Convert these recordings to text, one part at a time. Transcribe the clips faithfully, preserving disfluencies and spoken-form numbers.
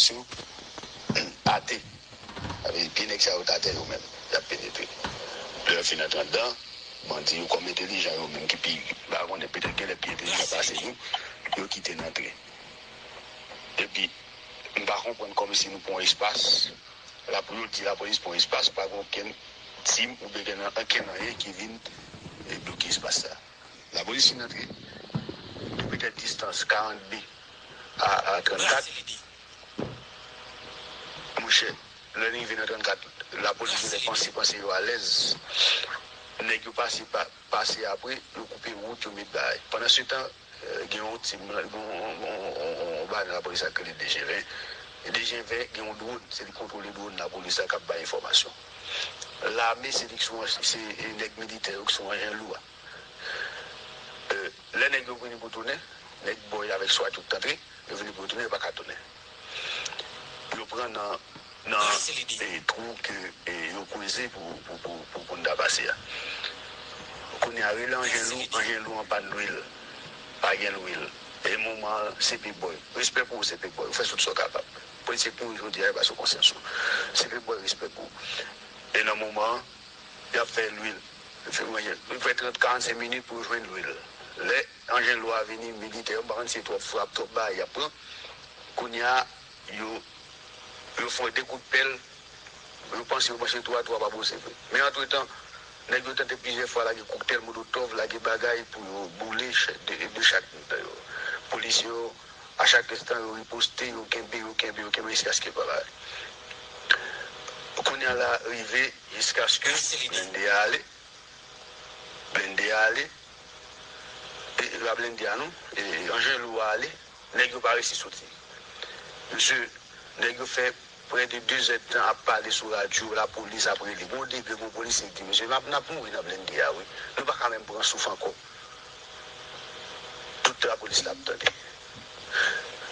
sou atè. Sa vle di, pye nèg sa yo t atè yo menm, y ap penetre. Lè yo fin antre anndan, bandi yo kòm entèlijan yo menm ki pi, m pa konnen, petèt gen lè pi entèlijan pase nou, yo kite n antre. Epi, m pa konprann kòmsi nou pran yon espas, la pou yo di lapolis pran yon espas, pa gen okenn tim oubyen gen okenn anyen ki vin, e, bloke espas sa. Lapolis fin antre, de petèt distans karant de a, a trannkat. Monchè, lè n rive nan trannkat, lapolis genlè panse, panse yo alèz. Nèg yo pase pa, pase apre, yo koupe wout, yo met bagay. Pandansetan, e, gen yon tim, gen yon, yon, yon, yon, yon bagay nan lapolis la ki rele D G ven. D G ven gen yon dwòn, se li kontwole dwòn lapolis la k ap bay enfòmasyon. Lame, se li ki sou, se, e, nèg militè yo ki sou anjen lou a. E, lè nèg yo vini pou tounen, nèg bòy avèk swat yo k t antre, yo vini pou yo tounen, yo pa ka tounen. Yo pran nan, nan, e, twou ke, e, yo kweze pou, pou, pou, pou, pou n ta pase a. Kounye a, rele anjen lou, anjen lou an pàn lwil. Pa gen lwil. E moman an, C P bòy. Respè pou ou, C P bòy. Ou fè tout sa w kapab. Polisye ki mouri jodi a, e pa sou konsyans ou. C P bòy, respè pou ou. E nan moman an, y ap fè lwil. Fè manje. Li fè trant, karannsenk minit pou yo jwenn lwil. Lè anjen lou a vini, militè yo, m pa konn si se twòp frap, twòp bagay y ap pran. Kounye a, yo, yo fè de kout pèl, yo panse, yo panse twou a, twou a pa bouse vre. Men antretan, nèg yo tante plizyè fwa lage koktèl molotòv, lage bagay pou yo boule chè-, de, de chak mitan yo. Polisye yo, a chak enstan, yo riposte, yo kenbe, yo kenbe, yo kenbe, jiskaske pa la. Kounye a la rive, jiskaske blende a ale. Blende a ale. E, e pa blende a non. E, anjen lou a ale. Nèg yo pa resi soti. Mesye, nèg yo fè prè de de zè d tan ap pale sou radyo, lapolis ap rele. Gon degre, gon polisye ki di, mesye, n ap, n ap mouri nan blende a, wi. Nou pa ka menm pran souf ankò. Tout lapolis la ap tande.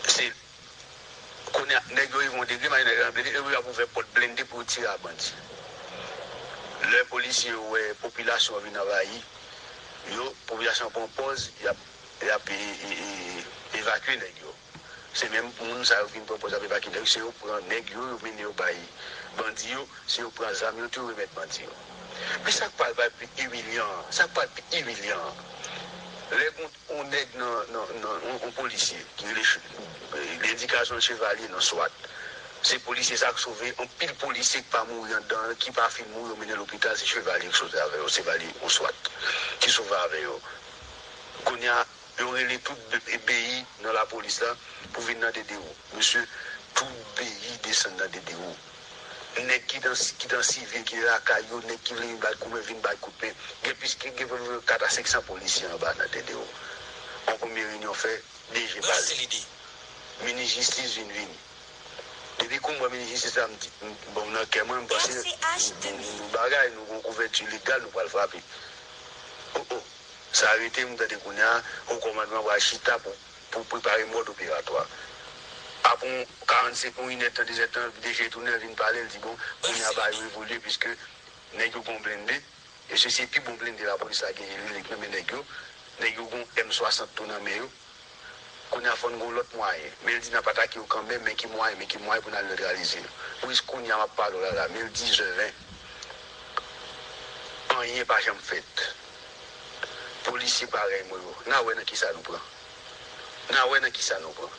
Se, kounye a, nèg yo rive yon degre, malè nèg yo nan blende, yo ap ouvè pòt blende pou yo tire a bandi. Lè polisye yo wè popilasyon an vin anvayi yo, popilasyon an pran pòz, y ap, y ap e, e, e, evakye nèg yo. Se menm moun sa yo ki vin pran pòz ap evakye nèg, se yo pran nèg yo, yo mennen yo bay bandi yo, se yo pran zam yo tou, yo remèt bandi yo. Men sa k pral, pral pi imilyan an, sa k pral pi imilyan an, lè gon, yon nèg nan, nan, nan, yon, yon polisye ki rele ch-, lendikasyon l Chevalye nan swat, se polisye sa k sove anpil polisye k pa mouri anndan an, ki pa fin mouri, yo mennen lopital, se Chevalye k sove avè yo, Chevalye yon swat ki sove avè yo. Kounye a, yo rele tout be-, beyi nan lapolis la pou vin nan Dedewo. Mesye, tout beyi desann nan Dedewo. Nèg ki nan, ki nan sivil, ki lakay yo, nèg ki vle vin bay kout men, vin bay kout men. Gen plis ke, gen kat a senk san polisye anba nan Dedewo. Yon premye reyinyon fè, D G pale. Minis jistis vin vini. Depi kou m wè minis jistis la, m di, m, bon, nan kè mwen, m panse, nou, nou, nou bagay, nou gon kouvèti legal, nou pral frape. Oh, oh. Sa rete, m tande kounye a, wo kòmandman pral chita pou, pou prepare mòd operatwa. Apre yon karannsenk, yon inèdtan, dezèdtan, D G tounen vin pale, l di, bon, kounye a bagay yo evolye, piske nèg yo gon blende, e se, se pi bon blende lapolis la genyen, li, li k nan men nèg yo. Nèg yo gon M swasant tou nan men yo. Kounye a fò n gon lòt mwayen. Men l di n ap atake yo kanmenm, men ki mwayen, men ki mwayen pou n al netralize yo. Pou jis kounye a m ap pale w la la, men l dizè ven. Anyen pa janm fèt. Polisye parèy mwen yo, n a wè nan kisa nou pran. N a wè nan kisa nou pran.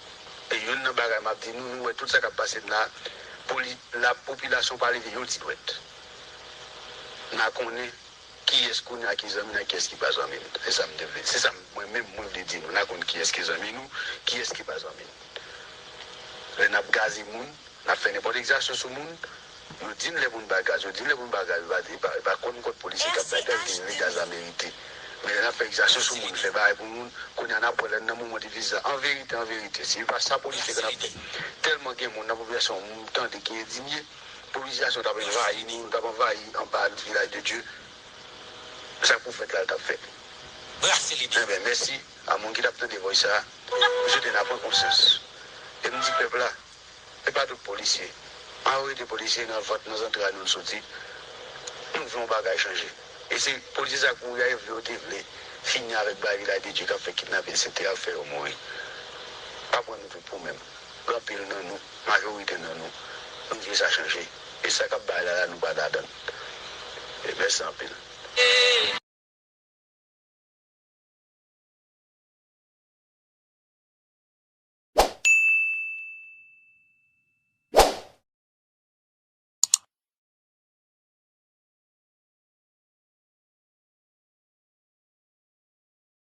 E youn nan bagay m ap di nou, nou wè tout sa k ap pase n la, poli-, la popilasyon pa leve yon ti dwèt. N a konnen kiyès kounye a ki zanmi n ak kiyès ki pa zanmi n. Se sa m te vle. Se sa m, mwen menm, mwen vle di nou. N a konn kiyès ki zanmi nou, kiyès ki pa zanmi n. Lè n ap gaze moun, n ap fè nenpòt egzasyon sou moun, yo di n lè pou n ba gaz, yo di n lè pou n ba gaz, yo pa, yo pa, yo pa konn kòd polisye k ap bay gaz, gen gaz la merite. Men lè n ap fè egzasyon sou moun, fè bagay pou moun, kounye a n ap wè lè n nan moman difisil la. An verite, an verite, se pa sa polisye k ap fè. Tèlman gen moun nan popilasyon, m tande ki endinye, popilasyon t ap anvayi nou, t ap anvayi anba Vilaj de Dye. Sa k pou fèt la, l t ap fèt. Brase lide. Enben, mèsi a moun ki t ap tande vòy sa a. M swete n a pran konsyans. E m di pèp la, e pa tout polisye. Majorite polisye nan vant, nan zantray nou n soti. Nou vle yon bagay chanje. E se polisye sa k mouri a, yo vle, yo te vle fini avèk bagay Vilaj de Dye k ap fè kidnape, etsetera, fè yo mouri. Pa pran nou tout pou menm. Gen anpil nan nou, majorite nan nou, nou vle sa chanje. E sa k ap bay la la, nou pa ladan l. E mèsi anpil.